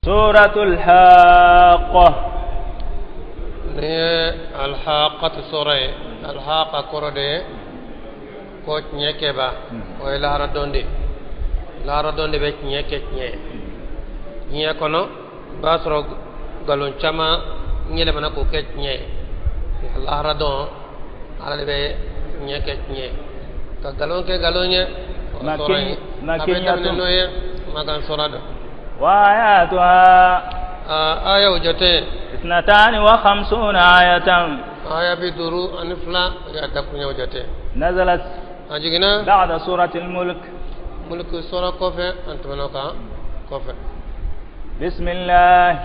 سورة الحاقة. Ni ye Alhaqatu sɔrɔ ye, alhaqa kɔrɔ de ye ko tiɲɛ kɛba. O ye lahara don de, lahara don de bɛ tiɲɛ kɛ tiɲɛ ye. Diɲɛ kɔnɔ, i b'a sɔrɔ nkalon caman yɛlɛmana k'o kɛ tiɲɛ ye, nka lahara don, Ala de bɛ tiɲɛ kɛ tiɲɛ ye ka nkalon kɛ nkalon ye. O sɔrɔ ye a bɛ daminɛ n'o ye, Makan sɔrɔ don. وآياتها Aya o jate 52 آية. Aya 52, o y'a dakuɲɛw jate. نزلت A jiginna بعد سورة الملك. Mulki sɔrɔ kɔfɛ, an tɛmɛn'o kan kɔfɛ. بسم الله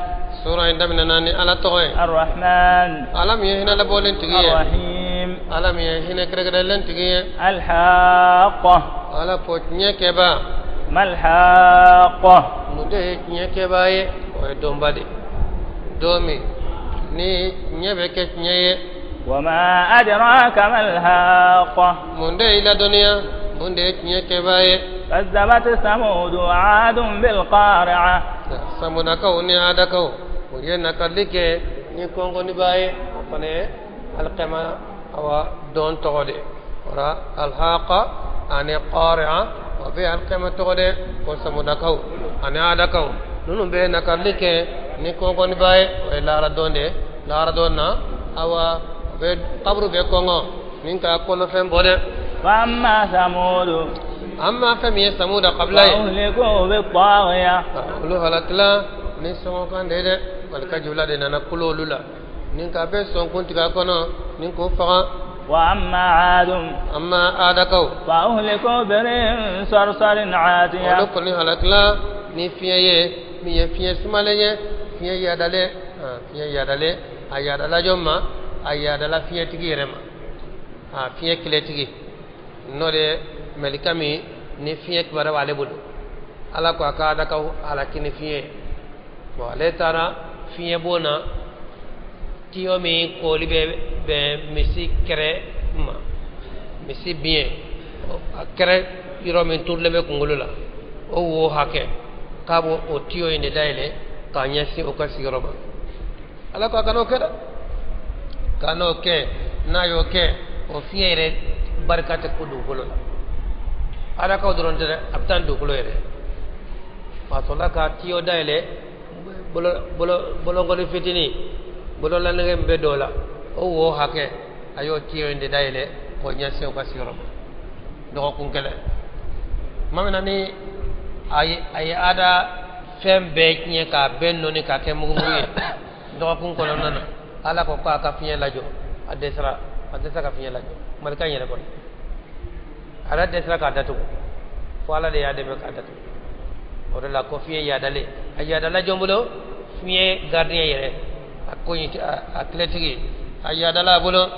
Sura in daminɛna ni Ala tɔgɔ ye. الرحمن Ala min ye hinɛ labɔlen tigi ye. الرحيم. Ala min ye hinɛ kɛrɛnkɛrɛnlen tigi ye. الحاقة. Ala ko tiɲɛ kɛba. ما الحاقة؟ Mun de ye tiɲɛ kɛba ye? O ye donba de, don min ni tiɲɛ bɛ kɛ tiɲɛ ye. وما أدراك ما الحاقة؟ Mun de y'i ladɔnniya mun de ye tiɲɛ kɛba ye? كذبت ثمود وعاد بالقارعة. Samudakaw ni Adakaw, u ye nakalili kɛ ni kɔnkɔniba ye. O fana ye alikɛma awa don tɔgɔ de o. Alhaqa ani qari'a, o bɛ alikɛma tɔgɔ de, ko Samudakaw ani Adakaw ninnu bɛ nakalili kɛ ni kɔnkɔniba ye. O ye lahara don de. Lahara don na, awa, o bɛ kaburu bɛ kɔngɔ ni ka kɔnɔfɛn bɔ dɛ. وأما ثمود Amma fɛn min ye Samuda kabila ye, فأهلكوا بالطاغية. Olu halakila ni sɔngɔkan de ye dɛ. Malika jibila de nana kulo olu la ni ka bɛ sɔnkun tigɛ a kɔnɔ ni k'o faga. وأما عاد Amma Adakaw, فأهلكوا بريح صرصر olu عاتية. kɔni halakila ni fiɲɛ ye min ye fiɲɛ sumalen ye, fiɲɛ yadalen, fiɲɛ yadalen. A yadala jɔn ma? A yadala fiɲɛtigi yɛrɛ ma, fiɲɛ kiletigi, n'o de ye malika min ni fiɲɛ kibaruya b'ale bolo. Ala ko a ka Adakaw halaki ni fiɲɛ ye. Bon, ale taara fiɲɛ bon na, tiyo min kooli bɛ bɛn misi kɛrɛ ma, misi biɲɛ a kɛrɛ yɔrɔ min turulen bɛ kunkolo la, o wo hakɛ, k'a b'o o tiyo in de dayɛlɛ k'a ɲɛsin o ka sigiyɔrɔ ma. Ala ko a kan'o kɛ dɛ, kan'o kɛ. N'a y'o kɛ, o fiɲɛ yɛrɛ barika tɛ ko dugukolo la. Alakaw dɔrɔn tɛ dɛ, a bɛ taa ni dugukolo yɛrɛ. A sɔrɔla ka tiyo dayɛlɛ, bolo bolo bolokoli fitinin, bololanɛgɛ min bɛ dɔw la, o wo hakɛ, a y'o tiyo in de dayɛlɛ k'o ɲɛsin o ka sigiyɔrɔ ma. Dɔgɔkun kelen tuma min na ni a ye ada fɛn bɛɛ tiɲɛ k'a bɛɛ nɔni k'a kɛ mugumugu ye dɔgɔkun kɔnɔna na, Ala ko k'a ka fiɲɛ lajɔ. A dɛsɛra, a dɛsɛra ka fiɲɛ lajɔ. Malika in yɛrɛ kɔni, a yɛrɛ dɛsɛra k'a datugu, fo Ala de y'a dɛmɛ k'a datugu. O de la ko fiɲɛ yadalen, a yadala jɔn bolo? Fiɲɛ gardien yɛrɛ, a ko a tiletigi, a yadala a bolo.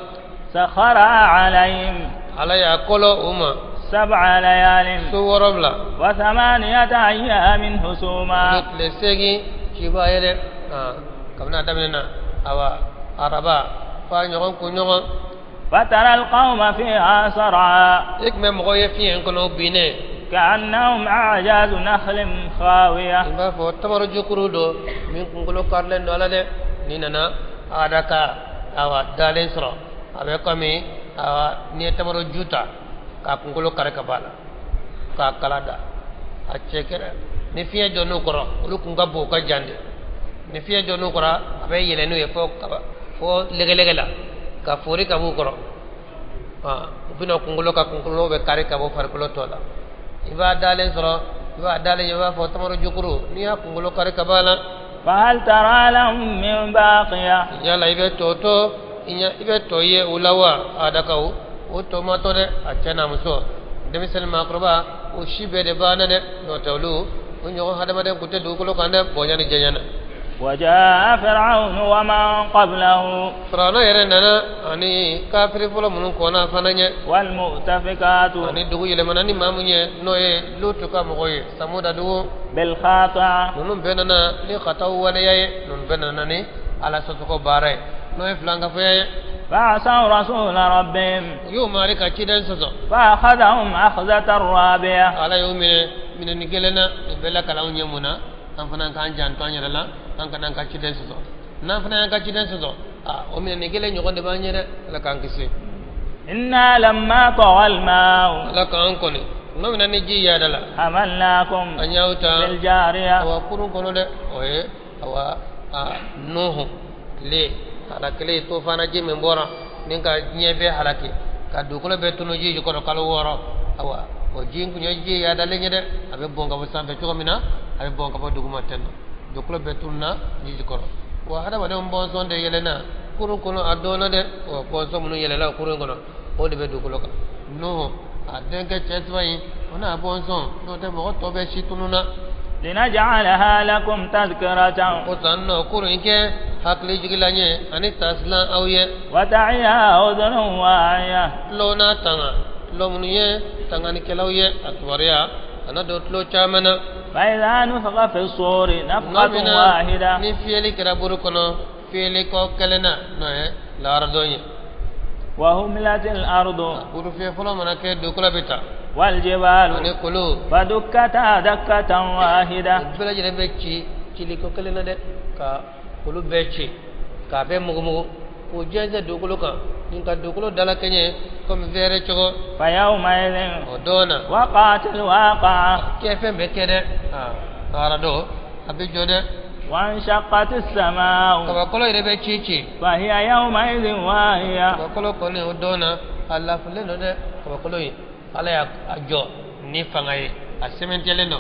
سخرها عليهم Ala y'a kɔlɔ u ma سبع ليال su 7 وثمانية أيام حسوما. Ni tile 8 ciba ye dɛ, kabini a daminɛ na, awa, araba f'a ɲɔgɔn kun ɲɔgɔn. فترى القوم فيها صرعى I tun bɛ mɔgɔw ye fiɲɛ in kɔnɔ binnen كأنهم أعجاز نخل خاوية. I b'a fɔ tamaro jukuru don min kunkolo karilen don. Ala dɛ, n'i nana ada ka, awa, dalen sɔrɔ, a bɛ komi, awa, n'i ye tamaro ju ta k'a kunkolo kari ka bɔ a la k'a kala da a cɛ kɛrɛ. Ni fiɲɛ jɔn'u kɔrɔ, olu kun ka bon, u ka jan de, ni fiɲɛ jɔn'u kɔrɔ, a bɛ yɛlɛ n'u ye fo kaba fo lɛgɛlɛgɛ la ka fori ka b'u kɔrɔ. U bɛna kunkolo ka kunkolo bɛ kari ka bɔ farikolo tɔ la. I b'a dalen sɔrɔ, i b'a dalen ye, i b'a fɔ tamaro jukuru n'i y'a kunkolo kari ka bɔ a la. فهل ترى لهم من باقية؟ Yala i bɛ tɔ to i ɲɛ, i bɛ tɔ ye u la wa? Adakaw, o tɔ ma to dɛ. A cɛ n'a muso, denmisɛnnin, maakɔrɔba, o si bɛɛ de banna dɛ. N'o tɛ, olu o ɲɔgɔn hadamaden tun tɛ dugukolo kan dɛ, bonya ni janya na. وجاء فرعون ومن قبله Firawuna yɛrɛ nana ani kafiri fɔlɔ minnu kɔnna fana ɲɛ والمؤتفكات ani dugu yɛlɛmana ni maa mun ye, n'o ye Lutu ka mɔgɔw ye, Samuda dugu. بالخاطئة. Ninnu bɛɛ nana ni xataw waleya ye, ninnu bɛɛ nana ni Ala sɔsɔkɔ baara ye, n'o ye filankafoya ye. فعصوا رسول ربهم U y'u mari ka ciden sɔsɔ. فأخذهم أخذة رابية. Ala y'u minɛ minɛni kelen na. Nin bɛɛ la kalanw ɲɛ mun na? An fana k'an janto an yɛrɛ la, an kana an ka ciden sɔsɔ. N'an fana y'an ka ciden sɔsɔ, aa o minɛni kelen ɲɔgɔn de b'an ye dɛ. Ala k'an kisi. إنا لما طغى الماء Ala k'an kɔni tuma min na ni ji yaada la, حملناكم an y'aw ta في الجارية awa kurun kɔnɔ dɛ. O ye awa a Nuhu tile halakili tofana ji min bɔra ni ka diɲɛ bɛɛ halaki ka dugukolo bɛɛ tunu ji jukɔrɔ kalo 6, awa o ji in kun ye ji yaadalen ye dɛ. A bɛ bɔn ka bɔ sanfɛ cogo min na, a bɛ bɔn ka bɔ duguma ten nɔ, dugukolo bɛɛ tununa ji jukɔrɔ. Wa hadamadenw bɔnsɔn de yɛlɛnna kurun kɔnɔ a dɔnna dɛ. O bɔnsɔn minnu yɛlɛla kurun kɔnɔ, o de bɛ dugukolo kan. Nuhu a denkɛ cɛ saba in, o n'a bɔnsɔn, n'o tɛ mɔgɔ tɔ bɛɛ si tununa. لنجعلها لكم تذكرة O san nɔ kurun in kɛ hakili jigilan ye ani tasilan aw ye. وتعيها أذن واعية Tulo n'a tanga, tulo minnu ye tanganikɛlaw ye, a kibaruya a na don tulo caman na. فإذا نفخ في الصور Tuma نفخة min na واحدة ni fiyɛli kɛra buru kɔnɔ, fiyɛli kɔ kelen na, n'o ye laharadon ye. وهملت الأرض Buru fiyɛ fɔlɔ mana kɛ, dugukolo bɛ ta والجبال ani kolo. فدكتا دكة واحدة O bɛɛ lajɛlen bɛ ci cili ko kelen na dɛ, ka olu bɛɛ ci k'a bɛɛ mugumugu k'o jɛnsɛn dugukolo kan ni ka dugukolo dalakɛɲɛ komi fɛrɛ cogo. فيومئذ O don na وقعت الواقعة kɛfɛn bɛ kɛ dɛ. Laharadon a bɛ jɔ dɛ. وانشقت السماء Kabakolo yɛrɛ bɛ ci ci. فهي يومئذ واهية Kabakolo kɔni, o don na a lafulen don dɛ. Kabakolo in, Ala y'a jɔ ni fanga ye, a sɛmɛntiyalen don,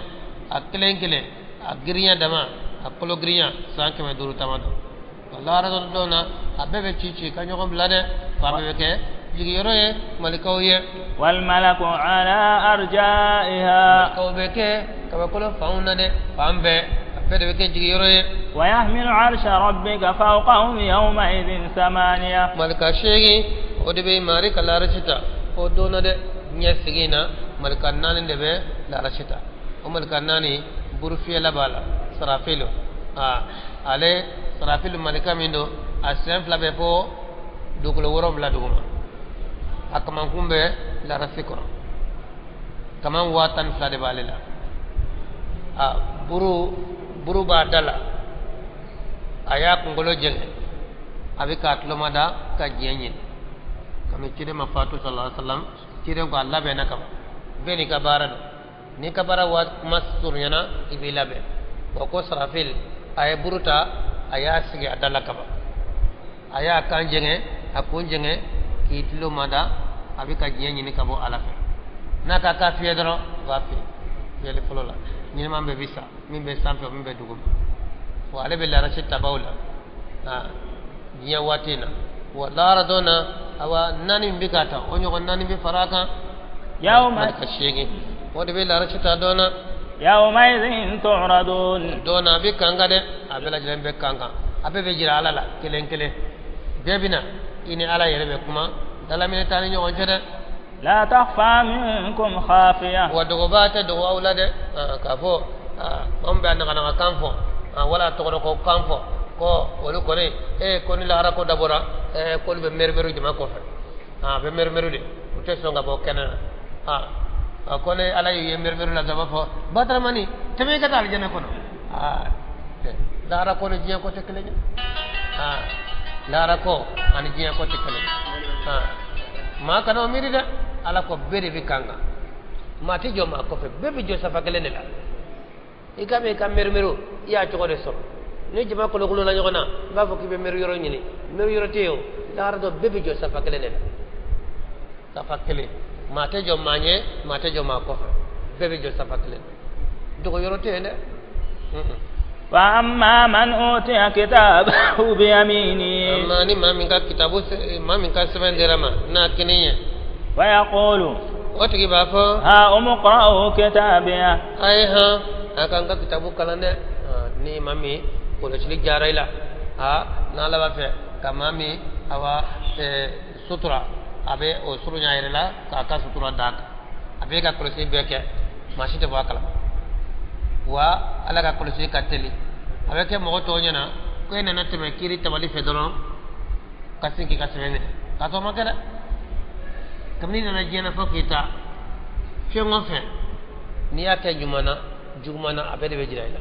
a kelen kelen a girinya dama, a kolo girinya san 500 tama don. Lahara don na, a bɛɛ bɛ ci ci ka ɲɔgɔn bila dɛ. Fan bɛɛ bɛ kɛ jigiyɔrɔ ye malikaw ye. والملك على أرجائها Malikaw bɛ kɛ kabakolo fanw na dɛ, fan bɛɛ, a bɛɛ de bɛ kɛ jigiyɔrɔ ye. ويحمل عرش ربك فوقهم يومئذ ثمانية Malika 8, o de bɛ mari ka larasi ta o don na dɛ. Diɲɛ sigi in na, malika 4 de bɛ larasi ta. O malika 4, buru fiyɛla b'a la, Sarafilu. Aa ale Sarafilu, malika min don, a sen fila bɛ fɔ dugukolo 7 duguma, a kamankun bɛ larasi kɔrɔ, kaman 12,000 de b'ale la. A buru b'a da la, a y'a kunkolo jɛngɛ, a bɛ k'a tuloma da ka diɲɛ ɲini. Kami ciden ma fatu sallallahu alaihi wasallam, ciden ko a labɛnna kaban. Bɛɛ n'i ka baara don, n'i ka baara wa kuma surunyana, i b'i labɛn. Wa ko Sarafil, a ye buru ta, a y'a sigi a da la kaban, a y'a kan jɛngɛ, a kun jɛngɛ, k'i tulo mada, a bɛ ka diɲɛ ɲini ka bɔ Ala fɛ. N'a ka k'a fiyɛ dɔrɔn, u b'a fiyɛ fiyɛli fɔlɔ la, ɲɛnɛman bɛɛ bɛ sa, min bɛ sanfɛ, min bɛ duguma. Wa ale bɛ larasi tabaw la aa diɲɛ waati in na. Wa lahara don na, awa 4 min bɛ ka ta, o ɲɔgɔn 4 bɛ fara a kan. يوم Malika 8, o de bɛ larasi ta don na. يومئذ تعرضون Don na a bɛ kan dɛ, a bɛɛ lajɛlen bɛ kan kan, a bɛɛ bɛ jira Ala la kelen kelen. Bɛɛ bɛ na, i ni Ala yɛrɛ bɛ kuma, dalaminɛ t'an ni ɲɔgɔn cɛ dɛ. لا تخفى منكم خافية Wa dogoba tɛ dogo aw la dɛ. K'a fɔ anw bɛ a naganaga kan fɔ wala tɔgɔdɔkɔ kan fɔ ko olu kɔni ko ni lahara ko dabɔra k'olu bɛ mɛrimɛri jama kɔfɛ, a bɛ mɛrimɛri de, u tɛ sɔn ka bɔ kɛnɛ na. A ko ne Ala y'u ye mɛrimɛri la dɔrɔn, a b'a fɔ Bataramani, tɛmɛ i ka taa alijana kɔnɔ. Lahara ko ni diɲɛ ko tɛ kelen ye. Lahara ko ani diɲɛ ko tɛ kelen ye. Maa kana o miiri dɛ. Ala ko bɛɛ de bɛ kan kan, maa tɛ jɔ maa kɔfɛ, bɛɛ bɛ jɔ safa kelen de la. I ka mɛn i ka mɛrimɛri, i y'a cogo de sɔrɔ. Ni jama kolokolo la ɲɔgɔn na, i b'a fɔ k'i bɛ mɛri yɔrɔ ɲini, mɛri yɔrɔ tɛ yen. O lahara dɔ, bɛɛ bɛ jɔ safa kelen de la, safa kelen. Maa tɛ jɔ maa ɲɛ, maa tɛ jɔ maa kɔfɛ, bɛɛ bɛ jɔ safa kelen, dogo yɔrɔ tɛ yen dɛ. فأما من أوتي كتابه بيمينه Amma ni maa min ka kitabu, maa min ka sɛbɛn dira ma n'a kini ye, فيقول o tigi b'a fɔ هاؤم اقرءوا كتابيه a ye han, a k'an ka kitabu kalan dɛ. Ni maa min kɔlɔsili diyara i la, n'Ala b'a fɛ ka maa min awa sutura, a bɛ o surunya a yɛrɛ la k'a ka sutura d'a kan, a bɛ ka kɔlɔsili bɛɛ kɛ, maa si tɛ bɔ a kalama. Wa Ala ka kɔlɔsili ka teli, a bɛ kɛ mɔgɔ tɔw ɲɛna ko e nana tɛmɛ kiiri tabali fɛ dɔrɔn ka sin k'i ka sɛbɛn minɛ, k'a sɔrɔ o ma kɛ dɛ. Kabini i nana diɲɛ na fo k'i ta, fɛn o fɛn n'i y'a kɛ ɲuman na, juguman na, a bɛɛ de bɛ jira i la.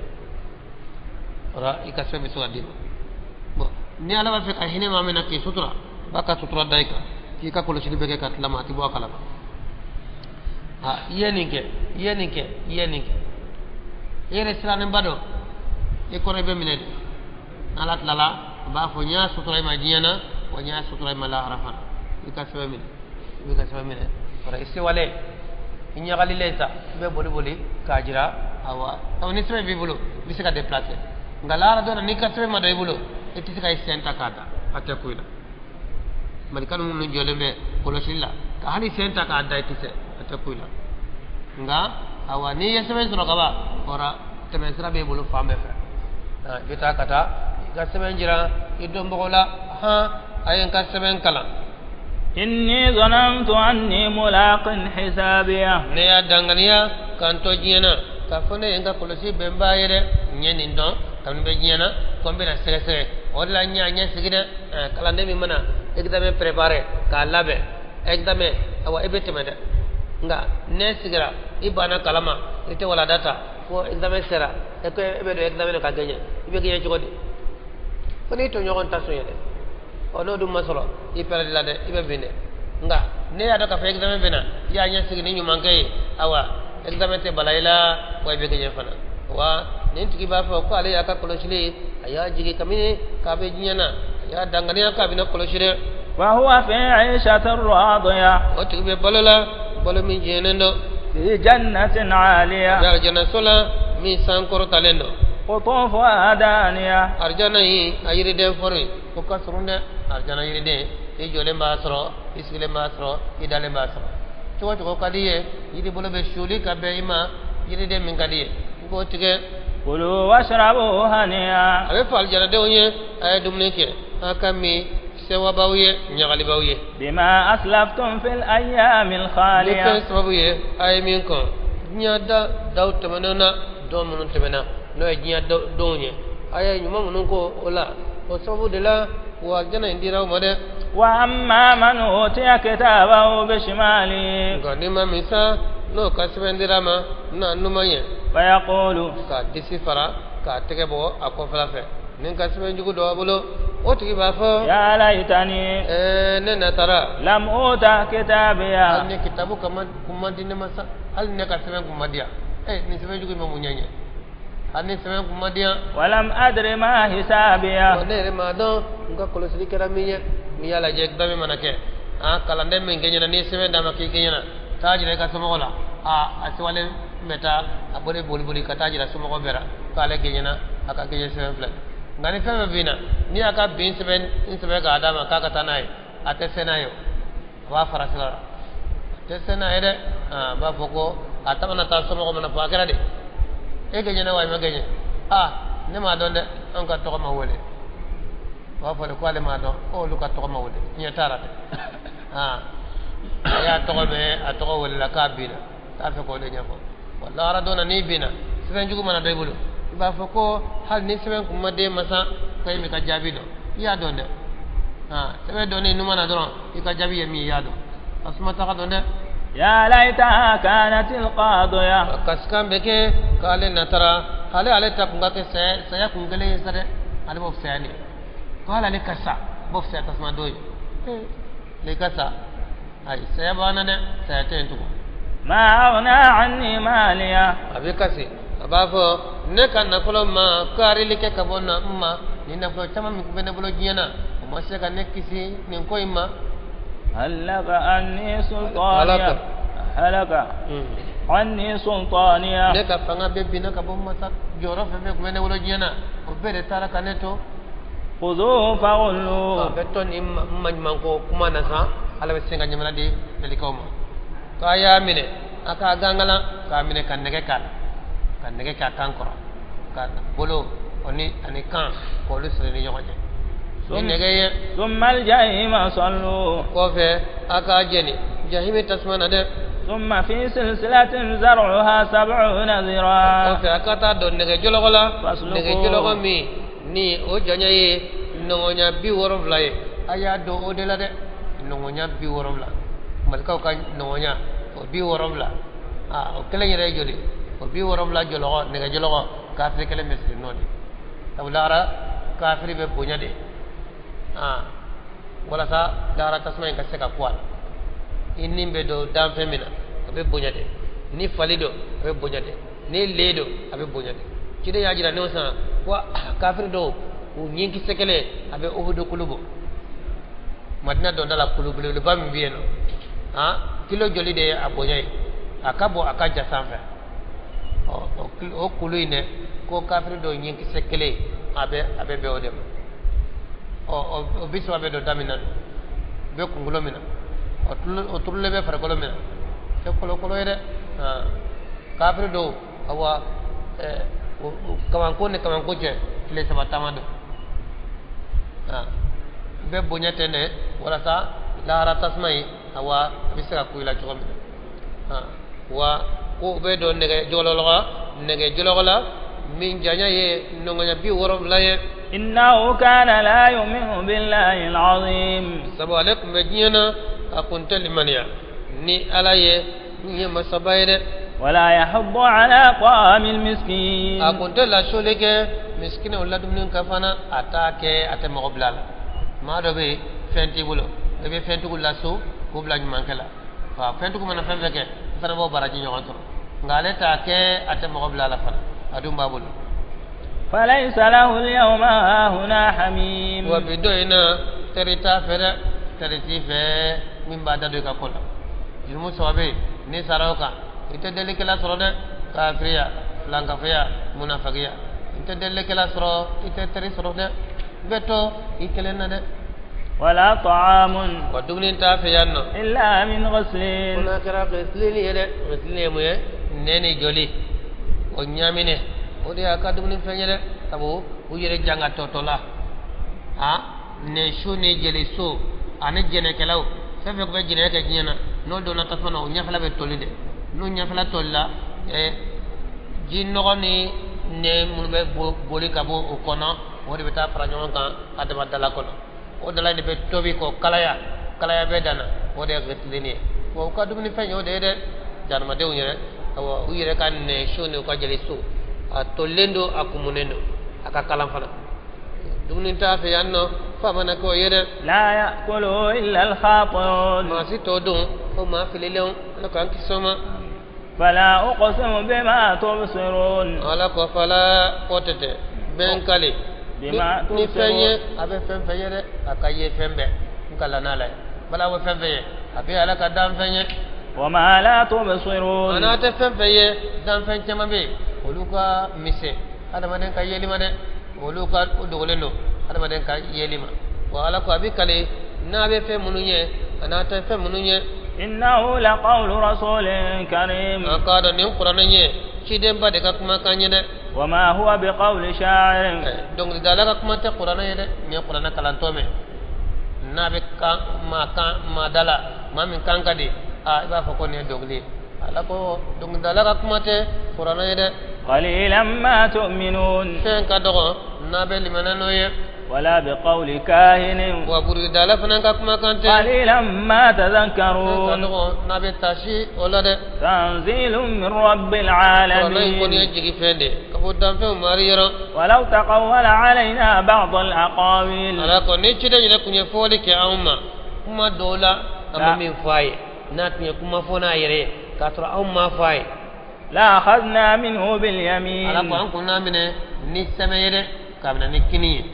O i ka sɛbɛn bɛ se ka d'i ma. Bon, ni Ala b'a fɛ ka hinɛ maa min na k'i sutura, b'a ka sutura da i kan k'i ka kɔlɔsili bɛ kɛ ka tila ma, a tɛ bɔ a kalama. Ha, i ye nin kɛ, i ye nin kɛ, i ye nin kɛ, i yɛrɛ sirannenba dɔn, i kɔrɔ i bɛ minɛ de. N'Ala tilala, a b'a fɔ n y'a sutura i ma diɲɛ na, wa n y'a sutura i ma lahara fana. I ka sɛbɛn minɛ, i bɛ ka sɛbɛn minɛ. Wala i sewalen, i ɲagalilen sa, i bɛ boli boli k'a jira. Awa, ni sɛbɛn b'i bolo, i bɛ se ka déplacer. Nka lahara don na, n'i ka sɛbɛn ma don i bolo, i tɛ se ka i sen ta k'a da, a tɛ ku i la. Malikanu minnu jɔlen bɛ kɔlɔsili la, ka hali sen ta k'a da, i tɛ se, a tɛ ku i la. Nka awa, n'i ye sɛbɛn sɔrɔ ka ban, kɔrɔ tɛmɛsira b'e bolo fan bɛɛ fɛ. I bɛ taa ka taa i ka sɛbɛn jira i dɔnbagaw la. Han, a ye n ka sɛbɛn kalan. إني ظننت أني ملاق حسابيه. Ne y'a danganiya k'an to diɲɛ na k'a fɔ ne ye n ka kɔlɔsi bɛnba ye dɛ. N ye nin dɔn kabini bɛ diɲɛ na ko n bɛna sɛgɛsɛgɛ, o de la n y'a ɲɛsigi dɛ. Kalanden min mana examen préparé k'a labɛn examen, awa, i bɛ tɛmɛ dɛ. Nka n'e sigira, i banna kalama, i tɛ walada ta fo examen sera, e ko e bɛ don examen na ka gɛɲɛ, i bɛ gɛɲɛ cogo di? Fo n'i tɔɲɔgɔn ta sonya dɛ. Ɔ, n'o dun ma sɔrɔ, i pɛrɛdi la dɛ, i bɛ bin dɛ. Nka ne y'a dɔn k'a fɔ examen bɛ na, i y'a ɲɛsigi ni ɲumankɛ ye, awa, examen tɛ bala i la, wa i bɛ gɛɲɛ fana. Wa nin tigi b'a fɔ ko ale y'a ka kɔlɔsili, a y'a jigi kabini k'a bɛ diɲɛ na, a y'a danganiya k'a bɛna kɔlɔsi dɛ. وهو في عيشة راضية. O tigi bɛ balo la, balo min jɛnnen don. في جنة A عالية. bɛ arijana la min sankɔrɔtalen don. قطوفها دانية. Arijana in, a yiriden fɔrɔ ye o ka surun dɛ. Arijana yiriden, i jɔlen b'a sɔrɔ, i sigilen b'a sɔrɔ, i dalen b'a sɔrɔ. Cogo cogo ka di i ye, yiri bolo bɛ suli ka bɛn i ma. Yiriden min ka di i ye, i k'o tigɛ. كلوا واشربوا هنيئا. A bɛ fɔ alijanadenw ye: a ye dumuni kɛ, a ka min, sewabaw ye, ɲagalibaw ye. بما أسلفتم في الأيام Ni fɛn الخالية. sababu ye a ye min kɔn diɲɛ da daw tɛmɛnen na, don minnu tɛmɛna, n'o ye diɲɛ donw ye, a ye ɲuman minnu ko o la, o sababu de la wa alijana in dira aw ma dɛ. وأما من أوتي كتابه بشماله. Nka ni ma min sa, n'o ka sɛbɛn dira ma n'a numan ye, فيقول. K'a disi fara k'a tɛgɛ bɔ a kɔfɛla fɛ, ni n ka sɛbɛn jugu dɔ bolo, o tigi b'a fɔ: يا ليتني Ne natara لم أوت hali كتابيه. ni kitabu kama kun ma di ne ma sa, hali ne ka sɛbɛn kun ma di yan. Nin sɛbɛn jugu in ma mun ɲɛ ɲɛ, hali ni sɛbɛn kun ma di yan. ولم أدر ما حسابيه. Wa ne yɛrɛ m'a dɔn n ka kɔlɔsili kɛra min ye. N'i y'a lajɛ, examen mana kɛ, a kalanden min kɛɲɛna, n'i ye sɛbɛn d'a ma k'i kɛɲɛna, taa jira i ka somɔgɔw la. A sewalen bɛ taa, a boli boli boli ka taa jira somɔgɔw bɛɛ la k'ale kɛɲɛna, a ka kɛɲɛ sɛbɛn filɛ. Nka ni fɛn fɛn binna, n'i y'a ka bin sɛbɛn n sɛbɛn k'a d'a ma k'a ka taa n'a ye, a tɛ se n'a ye o, a b'a fara sira la, a tɛ se n'a ye dɛ. A b'a fɔ ko a ta mana taa somɔgɔw mana fɔ a kɛra de, e kɛɲɛna wa i ma kɛɲɛ? A ne m'a dɔn dɛ, anw ka tɔgɔ ma wele. U b'a fɔ de ko ale m'a dɔn ko olu ka tɔgɔ ma wele. Tiɲɛ t'a la dɛ. A y'a tɔgɔ mɛn, a tɔgɔ welela k'a binna, k'a fɛ k'o de ɲɛfɔ. Wa lahara don na, n'i binna, sɛbɛn jugu mana don i bolo, i b'a fɔ ko hali ni sɛbɛn kun ma d'e ma sa, ko e m'i ka jaabi dɔn, i y'a dɔn dɛ. Sɛbɛn dɔnni numan na dɔrɔn, i ka jaabi ye min ye, i y'a dɔn. Tasuma taga dɔn dɛ. يا ليتها كانت القاضية. Kasikan bɛ kɛ k'ale natara, hali ale ta kun ka kɛ saya, saya kun kelen ye sa dɛ. Ale b'o fisaya nin ye ko hali ale ka sa, b'o fisaya tasuma don ye. Ne ka sa, ayi, saya banna dɛ, saya tɛ yen tugun. ما أغنى عني ماليه. A bɛ kasi, a b'a fɔ ne ka nafolo ma karili kɛ ka bɔ na n ma. Nin nafolo caman min tun bɛ ne bolo diɲɛ na, o ma se ka ne kisi nin ko in ma. هلك عني سلطانيه. هلك. هلك عني سلطانيه. Ne ka fanga bɛɛ binna ka bɔ n ma sa. Jɔyɔrɔ fɛn fɛn tun bɛ ne bolo diɲɛ na, o bɛɛ de taara ka ne to. خذوه A فغلوه. bɛ to nin maɲuman ko kuma na sa, Ala bɛ sin ka ɲamana di malikaw ma k'a y'a minɛ, a k'a gangalan, k'a minɛ ka nɛgɛ k'a la, ka nɛgɛ k'a kan kɔrɔ, ka bolo o ni ani kan k'olu siri ni ɲɔgɔn cɛ ni nɛgɛ ye. ثم الجحيم صلوه. Kɔfɛ a k'a jeni jahimi tasuma na dɛ. ثم في سلسلة ذرعها 70 ذراعا. Kɔfɛ a ka taa don nɛgɛ jɔlɔkɔ la. Fasluku. Nɛgɛ jɔlɔkɔ min ni o janya ye nɔgɔnya 70 ye, a y'a don o de la dɛ. Nɔgɔnya 70, malikaw ka nɔgɔnya o 70, aa, o kelen yɛrɛ ye joli? O 70 jɔlɔkɔ, nɛgɛ jɔlɔkɔ, kafiri kelen bɛ siri n'o de. Sabu lahara kafiri bɛ bonya de walasa lahara tasuma in ka se ka ku a la. I ni bɛ don danfɛn min na a bɛ bonya de, ni fali don a bɛ bonya de, ni le don a bɛ bonya de. Ciden y'a jira ne san ko kafiri dɔw u ɲinkisɛ kelen a bɛ Uhudu kulu bɔ. Madina donda la kulu belebeleba min bɛ yen nɔ, kilo joli de ye a bonya ye, a ka bon a ka ja sanfɛ. O kulu in dɛ, ko kafiri dɔw ɲinkisɛ kelen a bɛ bɛn o de ma. O bi saba bɛ don da min na, bɛ kunkolo min na, o turulen bɛ farikolo min na, tɛ kolokolo ye dɛ. Kafiri dɔw awa kamanko ni kamanko cɛ tile saba taama don. Bɛ bonya tɛ dɛ, walasa lahara tasuma in awa a bɛ se ka ku i la cogo min na. Wa ko bɛ don nɛgɛ jɔlɔkɔ la min janya ye nɔngɔnya 70 ye. Innahu kana la yu'minu billahi al-azim. Sabu ale tun bɛ diɲɛ na a kun tɛ limaniya ni Ala ye min ye masaba ye dɛ. Wala yahuddu ala ta'amil miskin. A kun tɛ lasoli kɛ misikinaw ladumuni kan fana, a t'a kɛ, a tɛ mɔgɔ bila a la. Maa dɔ bɛ yen fɛn t'i bolo, i bɛ fɛntigiw laso k'u bila ɲumankɛ la. Wa fɛntigiw mana fɛn fɛn kɛ, i fana b'o baraji ɲɔgɔn sɔrɔ. Nka ale t'a kɛ, a tɛ mɔgɔ bila a la fana, a dun b'a bolo. Falaysa lahu al-yawma hahuna hamim. Wa bi don in na teri t'a fɛ dɛ, teri t'i fɛ min b'a da don i ka ko la. Jurumu saba bɛ yen, n'i sara o kan i tɛ delikɛla sɔrɔ dɛ. Kafiriya, filankafoya, munafagiya, i tɛ delikɛla sɔrɔ, i tɛ teri sɔrɔ dɛ. I bɛ to i kelen na dɛ. Wala ta'amun. Wa dumuni t'a fɛ yan nɔ. Illa min ghislin. Ko n'a kɛra ghislin ye dɛ, ghislin ye mun ye? Nɛn ni joli o ɲaaminen, o de y'a ka dumuni fɛn ye dɛ. Sabu u yɛrɛ janga tɔtɔ la, nɛnsu ni jeliso ani jɛnɛkɛlaw fɛn fɛn bɛ jɛnɛya kɛ diɲɛ na, n'o donna tasuma na o ɲɛfɛla bɛ toli dɛ. N'o ɲɛfɛla tolila, ji nɔgɔ ni nɛn minnu bɛ boli ka bɔ o kɔnɔ, o de bɛ taa fara ɲɔgɔn kan a dama dala kɔnɔ. O dala in de bɛ tobi k'o kalaya, kalaya bɛ dan na, o de ye ghislin ye. Wa u ka dumunifɛn ye o de ye dɛ, janamadenw yɛrɛ, awa u yɛrɛ ka nɛnso ni u ka jeliso, a tolilen don, a kumunen don, a ka kalan fana. Dumuni t'a fɛ yan nɔ f'a mana k'o ye dɛ. La ya'kulu illa al-khati'un. Maa si t'o dun fo maa fililenw, Ala k'an kisi o ma. Fala uqsimu bima tubsirun. Ala ko fala ko tɛ tɛ bɛ n kale ni fɛn ye, a bɛ fɛn fɛn ye dɛ, a ka ye fɛn bɛɛ n kalan n'Ala ye. Bala bɛ fɛn fɛn ye, a bɛ Ala ka danfɛn ye. Wa ma la tubsirun. A n'a tɛ fɛn fɛn ye, danfɛn caman bɛ yen olu ka misɛn adamaden ka yeli ma dɛ, olu ka dogolen don adamaden ka yeli ma. Wa Ala ko a bɛ kale n'a bɛ fɛn minnu ye, a n'a tɛ fɛn minnu ye. Innahu laqawlu rasulin karim. A k'a dɔn nin kuranɛ ye cidenba de ka kumakan ye dɛ. Wa ma huwa biqawli sha'irin. Dɔnkilidala ka kuma tɛ kuranɛ ye dɛ, nin ye kuranɛ kalantɔ mɛn n'a bɛ kan maa kan maa da la, maa min kan ka di, i b'a fɔ ko nin ye dɔnkili ye. Ala ko dɔnkilidala ka kuma tɛ kuranɛ ye dɛ. Qalilan ma tu'minun. Fɛn ka dɔgɔ n'a bɛ limaniya n'o ye. Wala biqawli kahinin. Wa bururidala fana ka kumakan tɛ. Qalilan ma tadhakkarun. Fɛn ka dɔgɔ n'a bɛ taasi o la dɛ. Tanzilun min rabbil alamin. Kuranɛ in kɔni ye jigi fɛn de ye ka bɔ danfɛnw mari yɔrɔ. Walaw taqawwala alayna ba'd al-aqawil. Ala ko ni ciden yɛrɛ tun ye fɔli kɛ anw ma kuma dɔw la, an ma min fɔ a ye, n'a tun ye kuma fɔ n'a yɛrɛ ye k'a sɔrɔ anw m'a fɔ a ye. La akhadna minhu bil yamin. Ala ko an kun n'a minɛ ni sɛmɛ ye dɛ, k'a minɛ ni kini ye.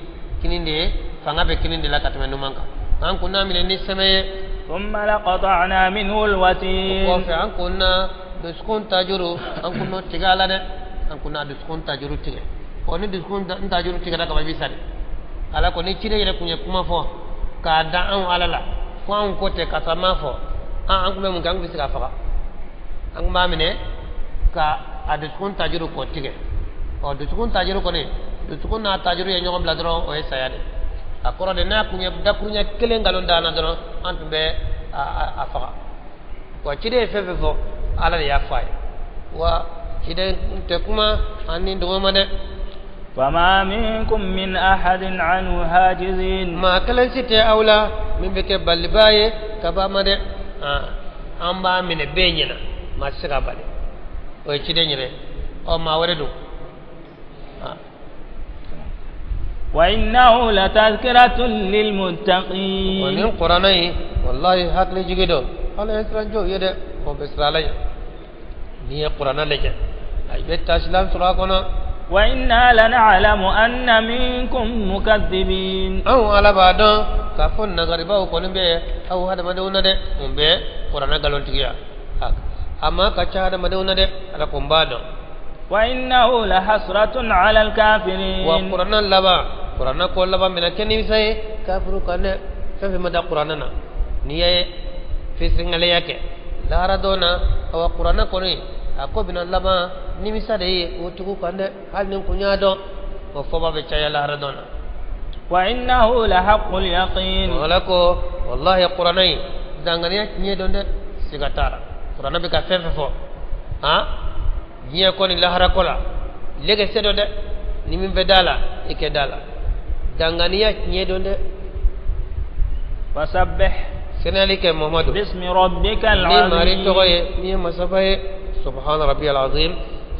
Kini de ye fanga bɛ kini de la ka tɛmɛ numan kan. An kun n'a minɛ ni sɛmɛ ye. Thumma laqata'na minhu al-watin. O kɔfɛ an kun na dusukun tajuru, an kun n'o tigɛ a la dɛ, an kun na dusukun tajuru tigɛ. Ɔ ni dusukun tajuru tigɛra ka ban i bɛ sa de. Ala ko ni ciden yɛrɛ kun ye kuma fɔ k'a da anw Ala la ko anw ko tɛ k'a sɔrɔ an m'a fɔ, an kun bɛ mun kɛ? An kun bɛ se k'a faga. An kun b'a minɛ ka a dusukun tajuru k'o tigɛ. Ɔ dusukun tajuru kɔni, dusukun n'a tajuru ye ɲɔgɔn bila dɔrɔn, o ye saya de. A kɔrɔ de n'a kun ye dakuruɲɛ kelen nkalon da an na dɔrɔn, an tun bɛ a faga. Wa ciden ye fɛn fɛn fɔ, Ala de y'a fɔ a ye. Wa ciden tɛ kuma an ni dogo ma dɛ. Fama minkum min ahadin anhu hajizin. Maa kelen si tɛ aw la min bɛ kɛ balibaa ye ka b'a ma dɛ. An b'a minɛ bɛɛ ɲɛna, maa tɛ se k'a bali. O ye ciden yɛrɛ. Ɔ maa wɛrɛ don. وإنه لتذكرة للمتقين. Wa nin kuranɛ in, wallahi, hakili jigi don Ala ye siran jɔw ye dɛ, o bɛ siran Ala ɲɛ. N'i ye kuranɛ lajɛ, a bɛ taasilan sɔrɔ a kɔnɔ. وإنا لنعلم أن منكم مكذبين. Anw Ala b'a dɔn k'a fɔ nagaribaw kɔni bɛ aw hadamadenw na dɛ, mun bɛ kuranɛ nkalontigiya, a ma ka ca hadamadenw na dɛ. Ala ko n b'a dɔn. وإنه لحسرة على الكافرين. Wa kuranɛ laban, kuranɛ ko laban bɛna kɛ nimisa ye kafiru kan dɛ. Fɛn fɛn ma da kuranɛ na, n'i ye fisiŋaleya kɛ lahara dɔ na, awa, kuranɛ kɔni a ko bɛna laban nimisa de ye o tigiw kan dɛ, hali ni kun y'a dɔn, o fɔba bɛ caya lahara dɔ na. وإنه لحق اليقين. Ala ko wallahi, kuranɛ in danganiya tiɲɛ don dɛ, siga t'a la. Kuranɛ bɛ ka fɛn fɛn fɔ han diɲɛ ko ni lahara ko la, lɛgɛsɛ dɔ dɛ, ni min bɛ da la, i kɛ da la, danganiya tiɲɛ don dɛ. فسبح Senali kɛ, Muhamadu, باسم ربك ni mari tɔgɔ العظيم. ye min ye masaba ye. Subhana rabbiyal azim,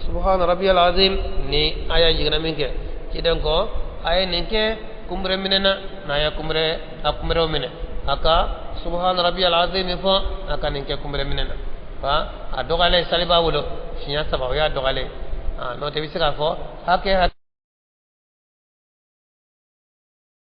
subhana rabbiyal azim. Ni aya jiginna min kɛ, ciden ko a ye nin kɛ kunbere minɛ na, n'a ye kunbere a kunberew minɛ, a ka subhana rabbiyal azim fɔ, a ka nin kɛ kunbere minɛ na. Fa a dɔgɔyalen sali b'a bolo siɲɛ 3, o y'a dɔgɔyalen. N'o tɛ, i bɛ se k'a fɔ hakɛ hakɛ.